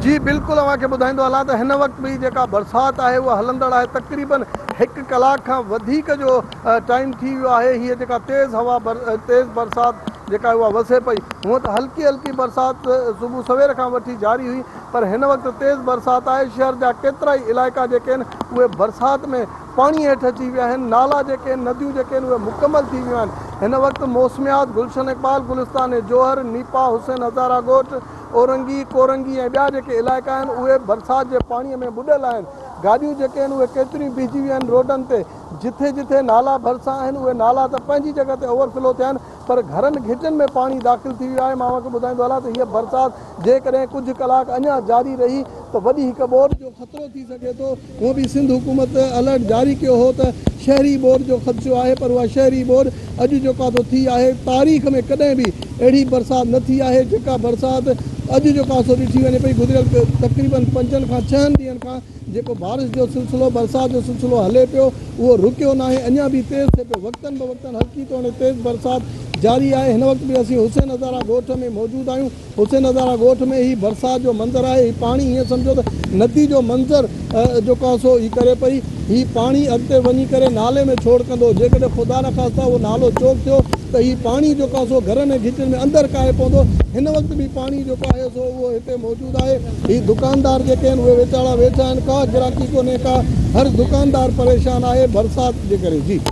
جي بلڪل اوهان کي ٻڌائيندو هلان ته هن وقت به جيڪا برسات آهي اها هلندڙ آهي تقريبن هڪ ڪلاڪ کان وڌيڪ جو ٽائيم ٿي ويو آهي هيء جيڪا تيز هوا تيز برسات جيڪا اها وسي پئي هونء ته هلڪي هلڪي برسات صبح سوير کان وٺي جاري هئي پر هن وقت تيز برسات آهي شهر جا ڪيترائي علائقا جيڪي آهن اهي برسات ۾ پاڻي هيٺ اچي ويا آهن، نالا جيڪي آهن، نديون جيڪي آهن اهي مڪمل ٿي ويون آهن. هن وقت موسميات گلشن اقبال، گلستان جوهر، نيپا، حسين هزاره ڳوٺ، اورنگي، ڪورنگي ۽ ٻيا جيڪي علائقا آهن اهي برسات جي پاڻي ۾ ٻڏل آهن. گاڏيون جيڪي آهن اهي ڪيتريون بيهجي ويون آهن روڊن تي. جٿي جٿي نالا ڀرسان آهن اهي نالا ته پنهنجي جڳهه تي اوور فلو ٿيا آهن پر گهرن گهٽين ۾ پاڻي داخل ٿي ويو آهي. مان اوهان کي ٻڌائيندو هلان ته هيء برسات جيڪڏهن ڪجهه ڪلاڪ اڃا جاري رهي ته وڏي هڪ ٻوڏ جو خطرو ٿي سگهي ٿو. هونء به سنڌ حڪومت الرٽ جاري ڪيو هو ته شهري ٻوڏ جو خدشو آهي پر اها شهري ٻوڏ اڄ جيڪا ٿو ٿي آهي تاريخ ۾ ڪڏهن به اهڙي برسات نه ٿي آهي جيڪا برسات اڄ جيڪا سو ڏٺي وڃي پئي گذريل تقريبن پنجن کان ڇهن ڏينهن کان جيڪو بارش جو سلسلو برسات جو سلسلو هلي پيو اهو رڪيو ناهي اڃا به تيز ٿئي پيو وقتن به وقتن هلڪي توڻي تيز برسات جاري آهي هن وقت به اسين حسين هزارا ڳوٺ ۾ موجود آهيون حسين هزارا ڳوٺ ۾ هي برسات جو منظر آهي، هي پاڻي ائين سمجهو ته ندي جو منظر جيڪو آهي سو هي ڪري پئي، هي پاڻي اڳتي وڃي ڪري نالي ۾ ڇوڙ ڪندو، جيڪڏهن خدا نخواسته اهو نالو چوڪ ٿيو ته هي پاڻي جيڪو آهي سو گهرن ۽ گهٽين ۾ اندر ڪاهي پوندو، هن وقت به پاڻي جيڪو آهي سو اهو هتي موجود آهي، هي دڪاندار جيڪي آهن اهي ويچارا ويٺا آهن، ڪا گراهڪي ڪونهي ڪا، هر دڪاندار پريشان آهي برسات جي ڪري جي.